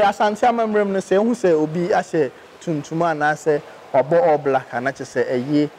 Asante amammerɛ mu no, sɛ yɛhu sɛ obi ahyɛ tuntum anaasɛ wabɔ all black a, na kyerɛ sɛ ayie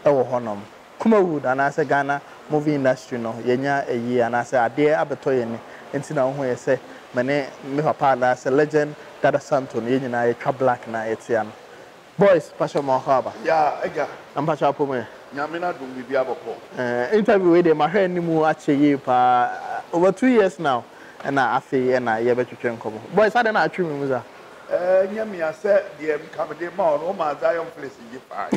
wɔ hɔnom. Kumawood anaasɛ Ghana movie industry no, yɛanya ayie anaasɛ adeɛ abɛtɔ yɛn ani nti na wohu yɛ sɛ me ne me papa anaasɛ legend Dada Santo no, yɛn nyinaa yɛtwa black na yɛte ano. Boys, mpakyɛw ma wakɔ aba. Yeah agya. Na mpakyɛw apɔ mu ɛ? Nyame n'adom biribiara bɔkɔɔ. Eh, interview wei deɛ mahwɛ anim akyɛ yie paa, over 2 years now ɛna afei ɛna yɛbɛtwetwe nkɔmmɔ. Boys, adɛn na atwe me mu saa? Eh, nyɛ mea sɛ deɛ nka mede ma wo no, womaa Zion Place gye faa.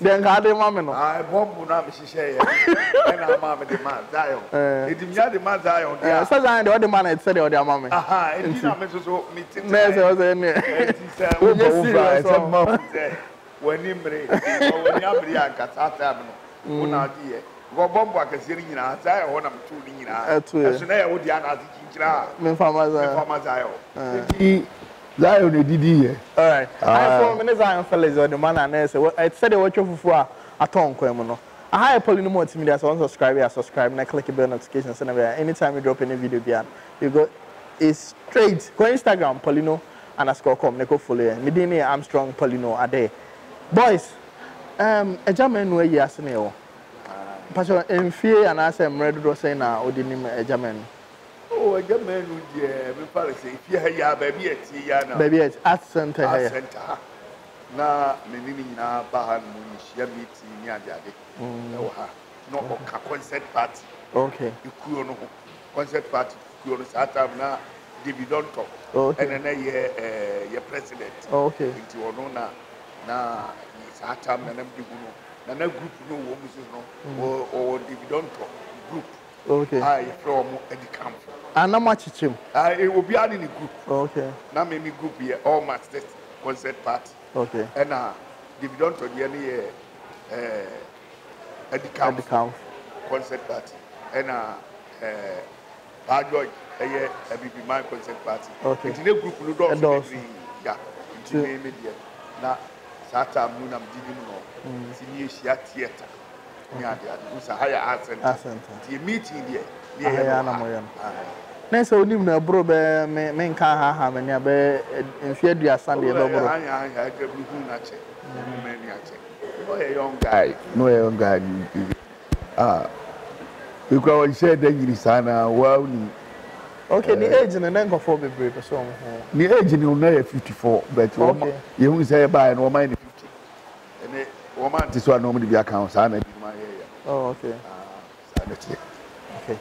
Deɛ nka ade ma me no. Ah, bɔmbo no a mehyehyɛeɛ no ɛna ama mede maa Zion. Enti menya de ma Zion deɛ a. Sɛ Zion deɛ ɔde ma no ɛte sɛ deɛ ɔde ama me. Aha, enti na me nso so me tete. Na ɛsɛ ɔsɛ ɛneɛ. Enti sɛ wonyɛ wobɔ wo bra serious ɛsɛ mma hu sɛ w'ani mmere. Because w'ani abere a nka saa time no wo na agye yɛ. Because bɔmbo akɛseɛ no nyinaa Zion hɔ na metoo ne nyinaa. Ɛto yɛ. Ɛso na ɛyɛ wo deɛ anaase kyinkyini a. Memfa ma Zion. Memfa ma Zion. Enti Zion na ɛdidi yɛ. Alright. Ayeforɔ me ne Zion Felix ɔde ma no anaa sɛ ɛte sɛ deɛ wɔatwa fufuo a atɔ nkwan mu no. Aha yɛ Poly no Multimedia, sɛ wɔn subscribe a, subscribe na click bell notification sɛnea ɛbɛyɛ a anytime we drop any video biara no you go is straight. Kɔ Instagram Polyno_com na kɔ follow yɛn. Me din ne yɛ Armstrong Polyno Adeh. Boys, Agya Manu ayi ase na yɛwɔ. Mpakyɛw, mfie anaasɛ mmerɛ dodoɔ sɛn na wode nim Agya Manu? Oh, Agya Manu deɛ, memfa no sɛ efie ha yi ara, baabi a ɛteɛ yi ara na. Baabi a ɛte, Arts Centre ha yi. Arts Centre ha. Na me ne no nyinaa ba ha nom, yɛhyia meeting ne adeade wɔ ha. Na ɔka concert party ekuo no ho. Concert party kuo no, saa time na David Dontoh ɛna na yɛ yɛ president. Nti ɔno na na saa time na na mede hu no. Na na group no wɔ mu nso no, ɔwɔ David Dontoh group a yɛfrɛ wɔn Adikanfo. Ah, na moakyekyɛ mu? Ah, obiara ne ne group. Na me me group yɛ All Masters Concert Party. Ɛna David Dontoh deɛ no yɛ Adikanfo Concert Party. Ɛna Paa George ɛyɛ Abibiman Concert Party. Nti ne group no dɔɔso bebree. Ya, nti me me deɛ na saa time no na mede nim no. Nti ne yɛhyia theatre ne ade ade. Wohu sɛ ha yɛ Art Centre. Nti yɛ meeting deɛ ne yɛyɛ no wɔ ha. Na sɛ wonim no ɛboro bɛyɛ me menka ahaahaa m'ani a bɛyɛ mfeɛ 30 deɛ ɛbɛboro. Ɔyɛ ahaahaa agya mehu no akyɛ. Mehu m'ani akyɛ. Na ɔyɛ young guy. Na ɔyɛ young guy. Ah, me kura ɔnhyɛ da nyini saa na waa wonim. Okay, ne age no na nkurɔfoɔ bebree pɛ sɛ wɔn ho. Ne age no na yɛ 54 but wɔn yɛhu sɛ yɛbaeɛ no wɔn ayɛ no 50. Ɛnɛ wɔn ante so a na wɔn de bi aka ho saa na ebinom ayɛ yɛ. Oh, okay. Ah, saa na ɛteɛ. Okay.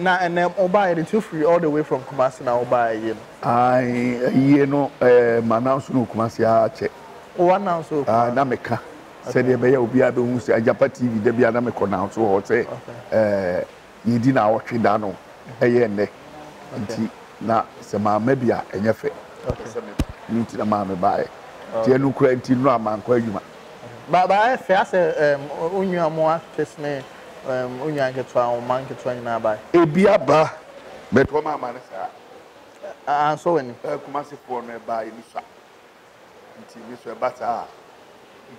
Na ɛnɛ wobaeɛ no nti wofiri all the way from Kumasi na wobaeɛ ayie no? Ae, ayie no ɛɛ ma announce no wɔ Kumasi ara kyɛ. Wo announce wɔ Kumasi? Na meka sɛdeɛ ɛbɛyɛ a obiara bɛhu sɛ Agyapa TV da biara na mekɔ announce wɔ hɔ sɛ ɛɛ yɛdi naawɔtwe da no ɛyɛ nnɛ nti na sɛ mamma bi a ɛnyɛ fɛ. Ɛsɛ sɛ meba. Ɛno nti na maa mebaeɛ. Nti ɛno koraa nti nnora mankɔ adwuma. Ba ba ayɛ fɛ asɛ ɛɛm wo nua mo artist ne ɛɛm wo nua nketewa wo mma nketewa nyinaa bae. Ebi aba but wɔn amma no saa. Ansɔ w'ani. Ɛɛ Kumasi foɔ no ɛbaa yɛ nisua nti me nso ɛba saa a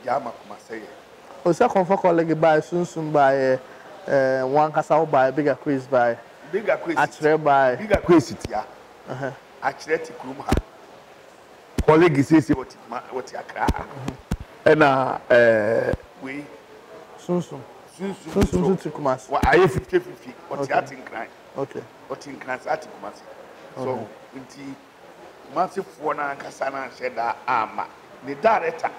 megyaa ma Kumase yɛ. Ose kɔmfɔ kɔlege bae sunsum baeɛ ɛɛ wo ankasa wo bae Bigger Quiz bae Bigger Quiz akyerɛ bae. Bigger Quiz tia akyerɛ te kurom ha. Kɔlege seesei wɔte Kuma wɔte Accra ha ɛna ɛɛ wei. Sunsum. Sunsum Sunsum nso te Kumasi. Wɔ ayɛ 50-50 ɔte ate Nkran. Okay. Ɔte Nkran saa te Kumasi. So nti Kumasi foɔ no ankasa no anhyɛ da amma ne director.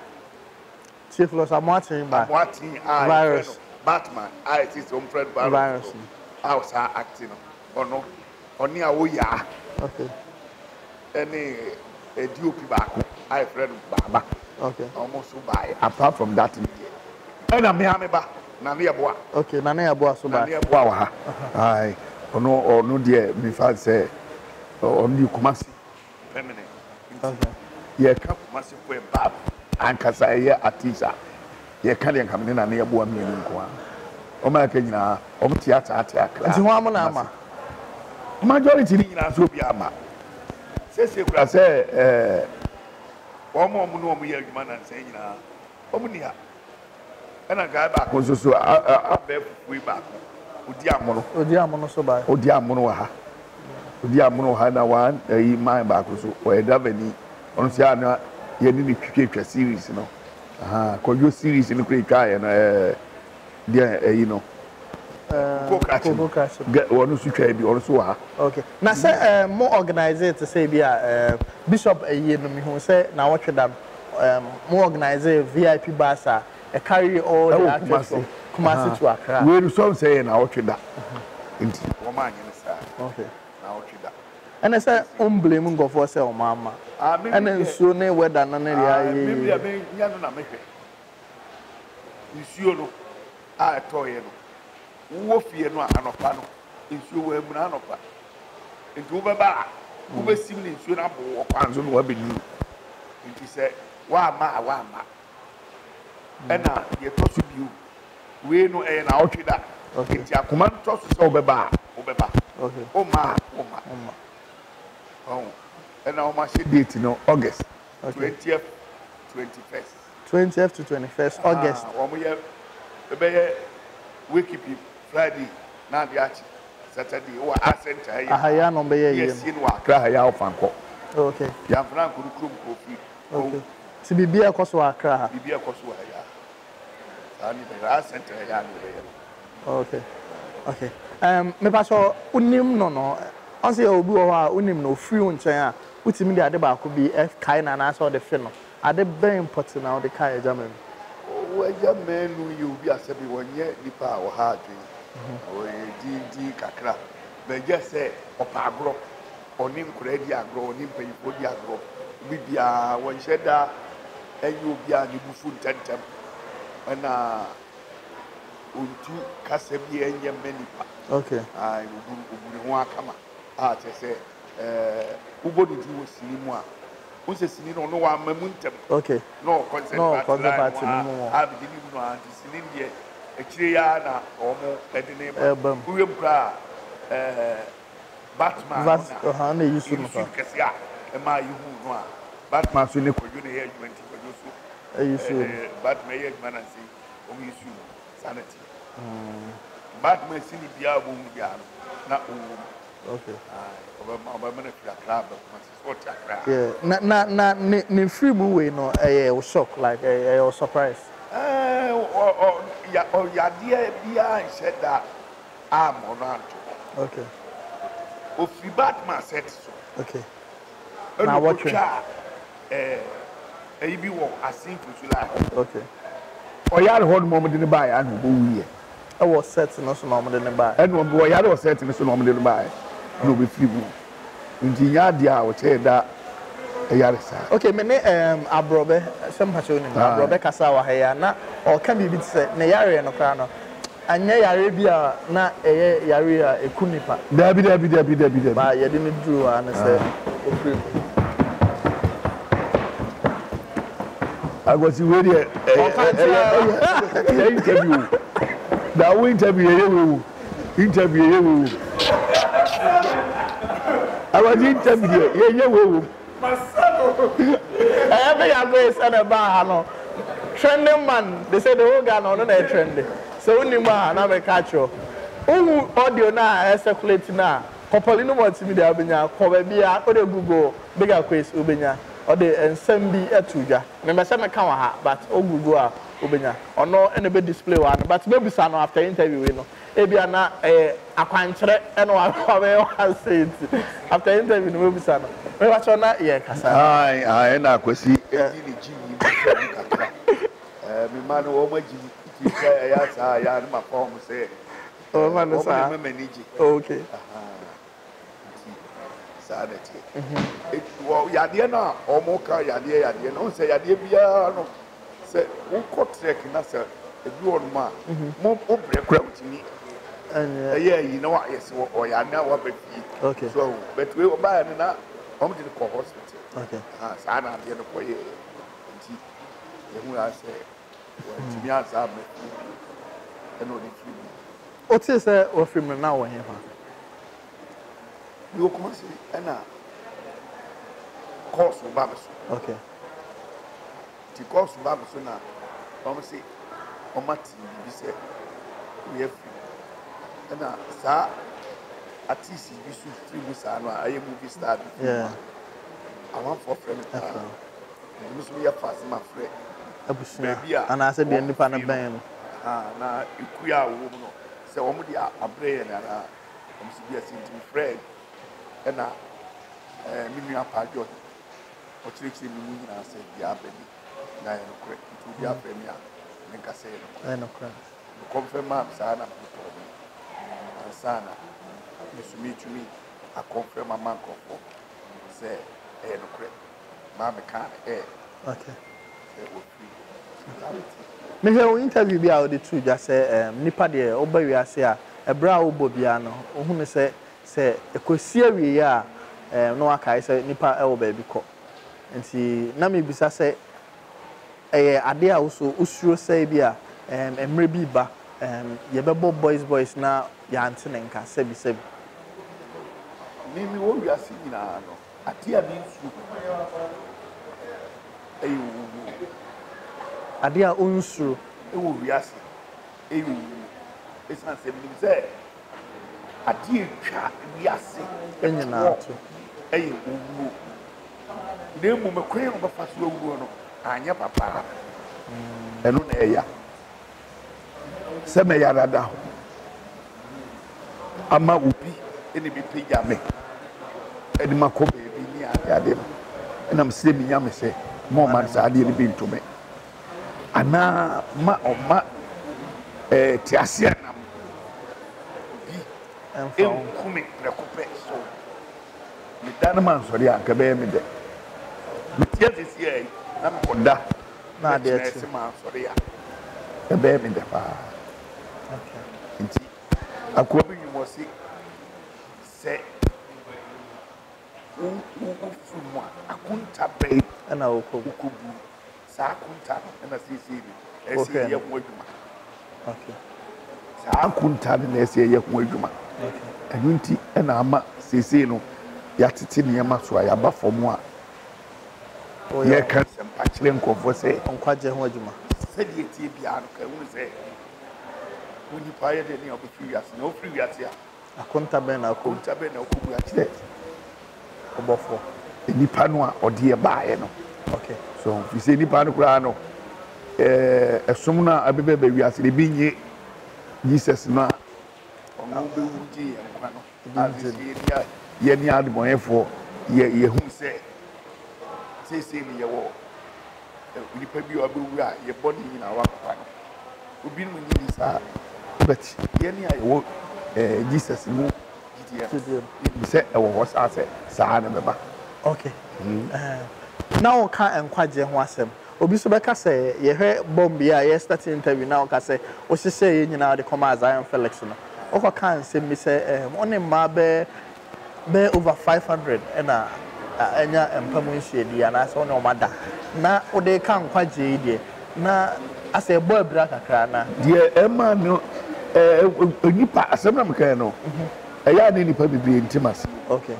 Theophilus Amoaten ba. Amoaten a yɛfrɛ no Batman a ɛsɛ sɛ wɔfrɛ no virus no a ɔsaa acte no ɔno ɔne Awoyaa. Okay. Ɛne DOP baako a yɛfrɛ no Baaba. Okay. Wɔn nso baeɛ. Apart from that no deɛ, ɛna me ara me ba, Nane Yeboah. Okay, Nane Yeboah nso baeɛ. Nane Yeboah wɔ ha. Ae, ɔno ɔno deɛ mefa no sɛ ɔno deɛ Kumasi permanent. Nti yɛka Kumasi fo ɛba ankasa ɛyɛ artiste a, yɛka deɛ nka me ne Nane Yeboah mmienu nko ara. Wɔn a aka nyinaa, wɔn te ate Accra. Nti hwan mo na ama? Majority no nyinaa nso obiara amma. Seesei koraa sɛ ɛɛ wɔn a wɔne wɔn yɛ adwuma nnansa yi nyinaa, wɔn nni ha. Ɛna guy baako nso so abɛɛ fufuo yi baako, odi amono. Odi amono nso bae. Odi amono wɔ ha. Odi amono ha na one ɛyi man baako so ɔyɛ driver ni ɔno nso yɛ a na yɛne ne twitwatwa series no ahaa kwadwo series no kura etwa yɛ no ɛɛ deɛ ɛyi no koko krakye no gɛ ɔno nso twa bi ɔno nso wɔ ha. Okay na sɛ ɛɛ mo organize te sɛ ebi a ɛɛ bishop ɛyie no mehu sɛ naawɔtwe da no ɛɛ mo organize VIP bus a ɛ carry all the actors from Kumasi to Accra. Wei no sɔn sɛ yɛ naawɔtwe da nti wɔn anyɛ no saa. Okay. Naawɔtwe da. Ɛna sɛ wɔn blame nkurɔfoɔ sɛ wɔn ama. Ah, me Ɛna nsuo ne weather no ne deɛ ayɛ yie. Me deɛ me nya no na mehwɛ. Nsuo no a ɛtɔɔyɛ no, wowɔ fie no a anɔpa no nsuo wɔ amuna anɔpa. Nti wobɛba a wobɛsim ne nsuo no abo wɔ kwan so na wabɛduru. Nti sɛ woamma a woamma. Ɛna deɛ ɛtɔ so bio, wei no ɛyɛ naawɔtwe da, nti akoma no tɔ so sɛ wobɛba a, wobɛba, womma a, womma. Wahu? Ɛna wɔahyɛ date no August 20th, 21st. 20th to 21st August. Wɔyɛ, ɛbɛyɛ wakekeeping Friday na adeɛ akye Saturday wɔ ha center ha yi. Aha yi ara na wɔbɛyɛ ayie no. Ne yɛasie no wɔ Accra ha yi ara Ɔfankɔ. Okay. Yɛamfa no ankɔ ne kurom kɔ ofie. Okay. Nti biribiara ɛkɔ so wɔ Accra ha? Biribiara ɛkɔ so wɔ ha yi ara. Saa ne bɛyɛ. Art center ha yi ara na yɛbɛyɛ no. Okay. Okay. Um, mepa sɛ wonim no no, ɔn sɛ yɛwɔ obi wɔ hɔ a wonim no, ofiri wo nkyɛn a, wotumi de ade baako bi kae no anaasɛ ɔde fe no. Ade bɛn pɔte na wode kae Agya Manu? Oh, Agya Manu yɛ obi a sɛbe ɔnyɛ nipa a ɔha adwene. Ɔyɛ dindin kakra. But gye sɛ ɔpɛ agorɔ. Ɔne nkwadaa di agorɔ, ɔne mpanyinfoɔ di agorɔ. Obi biara, wɔnhyɛ da nyɛ obi a ne bo fu ntɛmntɛm, ɛna ɔntu kasa bi a ɛnyɛ mma nipa. Okay. Ae, obu, obu ne ho ara kama a kyerɛ sɛ ɛɛ wobɔ ne din wɔ sini mu a, wohu sɛ sini no ɔno wamma mu ntɛm. Okay. Na ɔwɔ concert Na ɔwɔ party concert line party mu no a, mu wɔ. a mede nim no ara nti sini no deɛ akyire yi ara na wɔde no reba. Ɛreba mu. Wohwɛ mu koraa a, ɛɛ Batman no na na eyi su no fa. Kɛse a ɛma yehuu no a Batman so ne Kwadwo na ɛyɛ adwuma nti Kwadwo so eyi su no. Batman yɛ adwuma na nse wɔn yi su no saa na ɛteɛ. Batman si ne biara wɔn biara no na ɔwɔ mu. Okay. Ɔbɛma ɔbɛma no firi Accra aba Kumasi sɛ ɔte Accra. Yeah. Na na na ne ne firi mu wei no ɛyɛ wo shock like ɛyɛ wo surprise. Ɛɛ ɔ ɔ ya ɔyadeɛ biara nhyɛ da. ammɔ no anto hɔ. Okay. Ofiri Batman set so. Okay. Ɛna ɔkɔtwaa ɛɛ ɛyi bi wɔ Asin Fosula. Okay. Ɔyare hɔ nom wɔde no baeɛ ana ɔbɛwuiɛ. Ɛwɔ set no so na wɔde no baeɛ. Ɛna ɔyare wɔ set no so na wɔde no baeɛ na ɔbɛfiri mu. Nti nyɛ adeɛ a ɔkyɛɛ da yare saa. Okay, me ne um, Aborɔbɛ, sɛ mpakyɛ wonim no, Aborɔbɛ kasa wɔ ha yi a, na ɔreka biribi te sɛ ne yareɛ no koraa no, anyɛ yareɛ bi a na ɛyɛ yareɛ a ɛku nipa. Daabi, daabi, daabi, daabi, daabi. Ba yɛde no duruu hɔ ara ne sɛ ɔfiri mu. Akwasi wei deɛ ɛyɛ ɛyɛ ɛyɛ interview o. Na wo interview ɛyɛ wei o. Interview yɛ wei wom. Awurade interview deɛ yɛ nyɛ wei wom. Ɛyɛ me ya bere sɛ na ɛbaa ha no trending man they say the whole Ghana ɔno na ɛtrende sɛ wonim a na meka akyerɛ wo wohu audio no a ɛcirculate no a kɔ Paulino Multimedia wobɛnya kɔ baabi a wode google Big Aquays wobɛnya ɔde nsɛm bi ato dwa mempɛ sɛ meka wɔ ha but wo google a wobɛnya ɔno na ɛbɛ display wɔ ha no but mɛbisa no after interview wei no Ebia na ɛyɛ akwankyerɛ na wabɛyɛ w'asɛe nti after interview no mɛbisa no. Mepakyɛw na yɛrekasa. Ae ae ɛna Akwasi edi ne gyimi mu fam kakra. Ɛɛ me mma no wɔn agyimi nti sɛ ɛyɛ saa a ɛyɛ a na mafa wɔn sɛ Wɔn na wɔn na saa. ɛma m'ani gye. Okay. Ahaa nti saa na ɛteɛ. Eti wɔ yadeɛ no a wɔka yadeɛ yadeɛ no wohu sɛ yadeɛ biara no Sɛ wokɔ trek na sɛ ebi wɔ nom a, mo wo brɛ kora wotumi ɛyɛ ayi na wayɛ sɛ ɔyare na waba fie. Okay. So ahu but wei ɔbaeɛ no na wɔn de no kɔ hospital. Okay. Ah, saa na adeɛ no kɔ yɛ nti ehu ya sɛ wɔntumi ansa ama fie bio ɛna ɔde firi mu. Wotee sɛ wafiri mu no na wɔ hefa? Mewɔ Kumasi ɛna kɔɔso ba me so. Okay. Nti kɔɔso ba me so na wɔn se wɔn ate biribi sɛ wei afiri mu. Ɛna saa Artist bi so firi mu saa no a, ayɛ movie star bi firi mu a, amanfoɔ frɛ me paa. Nti me nso meyɛ fast ma frɛ. Abusua Baabi a anaasɛ deɛ nipa no bɛn no. Na ekuo a wɔwɔ mu no, sɛ wɔn de abrɛ yɛn anaa wɔn si bi ase nti mefrɛ ɛna ɛɛ me nua Paa George ɔkyerɛkyerɛ me mu nyinaa sɛ deɛ aba ni na ɛyɛ nokorɛ nti obi afrɛ me a menka sɛ ɛyɛ nokorɛ. Ɛyɛ nokorɛ. Mekɔmfɛm maa me saa na me ho tɔɔ me ansa na me nso metumi akɔmfɛm ama nkurɔfoɔ sɛ ɛyɛ nokorɛ. Maa mekaa no ɛ sɛ wɔfiri reality. Mehwɛ wo interview bi a wode too dwa sɛ ɛɛm nipa deɛ woba wiase a ɛberɛ a wobɔ biara no wohunu sɛ sɛ ɛkɔsi awieɛ a ɛɛm na wakae sɛ nipa wɔ baabi kɔ. Nti na mebisa sɛ Ɛyɛ adeɛ a wo nso wosuro sɛ ebia mmerɛ bi reba yɛbɛbɔ boys boys na yɛante ne nka sɛbi sɛbi. Me mewɔ wiase nyinaa no, adeɛ a mensuro ɛyɛ owuo. Adeɛ a wonsuro. Ɛwɔ wiase ɛyɛ owuo. Ɛsiane sɛ menim sɛ adeɛ a ɛtwa wiase nyinaa to ɛyɛ owuo. Na mmom ɛkwan a wɔbɛfa so awuo no anyɛ papa a, ɛno na ɛya. Sɛ mɛyare ada hɔ ama obi ne bɛpagya me de makɔ baabi ne adeade no, ɛna mesrɛ me Nyame sɛ ma ɔma saa adeɛ no bi nto me anaa ma ɔma eh, teaseɛnam bi nku me prɛko pɛ so. Meda na mansɔre a, anka ɛbɛyɛ me dɛ. Mete ase seesei yi na mekɔda na adeɛ kye sɛ mansɔre a, ɛbɛyɛ me dɛ paa. Nti akoa bi nnwom ɔse sɛ wo wofiri mu a akonta bɛn na wokɔbu? Saa akonta no na seesei no ɛsɛ sɛ yɛyɛ ho adwuma. Saa akonta no na ɛsɛ yɛyɛ ho adwuma. Ɛno nti na ama seesei no yɛatete nneɛma so a yɛaba fam a yɛka nsɛmpa kyerɛ nkurɔfoɔ sɛ nkwagye ho adwuma. Sɛdeɛ ɛteɛ biara no, ka hunu sɛ onipa yɛ dɛ ne a ɔbɛfiri wiase na ɔfiri wiase a Akonta bɛn na akɔbu? Akonta bɛn na ɔkɔbu akyerɛ ɔbɔfoɔ? Nipa no a ɔde yɛ baeɛ no. Okay. So fi sɛ nipa no koraa no ɛɛ ɛsom no a ɛbɛbɛ wiase no ebi nye Jesus no a ɔno bɛwu gye yɛn nkwa no. A sisi yɛn yɛn ne adebɔnyɛfoɔ yɛ yɛhu sɛ seesei no yɛwɔ Onipa bi a ɔbɛwu a yɛ bɔne nyinaa wapepa no. Obinom nnye nni saa. But yɛn a yɛwɔ eh, Jesus mu gyidie no, yɛnim sɛ ɛwɔ hɔ saa sɛ saa na ɛbɛba. Okay. Mm. Eh, na woka nkwagyeɛ ho asɛm. Obi nso bɛka sɛ yɛhwɛ bomb yi a yɛ start interview na woka sɛ wohyehyɛɛ yɛn nyinaa wode kɔmaa Zion Felix no. Wokɔkaa nsɛm bi sɛ eh, wo ne mmaa bɛɛ bɛyɛ over 500 na anya mpa mu nhyiadi anaasɛ wo ne wɔn ada na wode reka nkwagyeɛ yi deɛ na asɛ ɛbɔ abira kakra anaa? Deɛ ɛma no ɛɛ nipa asɛm na mekaeɛ no ɛyɛ a na nipa bebree nte m'ase. Okay.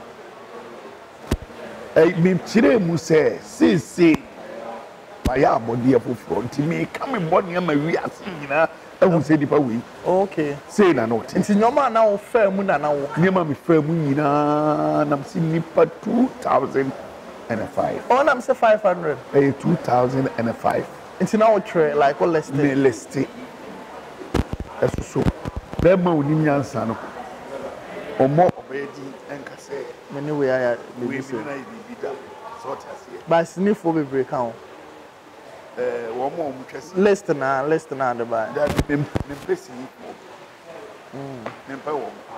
Ɛ mekyerɛɛ mu sɛ seesei mayɛ abɔdeɛ foforɔ nti meka me bɔne ama wiase nyinaa ahu sɛ nipa wei Okay. sei na na ɔte. Nti nneɛma a na wofaa mu na na woka. Nneɛma a mefaa mu nyinaa na mese nipa 2005. Oh na mese 500. Ɛyɛ 2005. Nti na wotwerɛ like wo liste. Me liste. Ɛsoso bɛrima a onim nyansa no ɔmmɔ ɔbaa din nka sɛ. Me ne wei ayɛ Wei biribi me sei. ne no ayɛ biribi da. Sɛ ɔte aseɛ. But sinifoɔ bebree ka ho. Ɛɛ wɔn a wɔtwa sini. List na list na ade bae. Dabi mempɛ sinifoɔ. Mempɛ wɔn.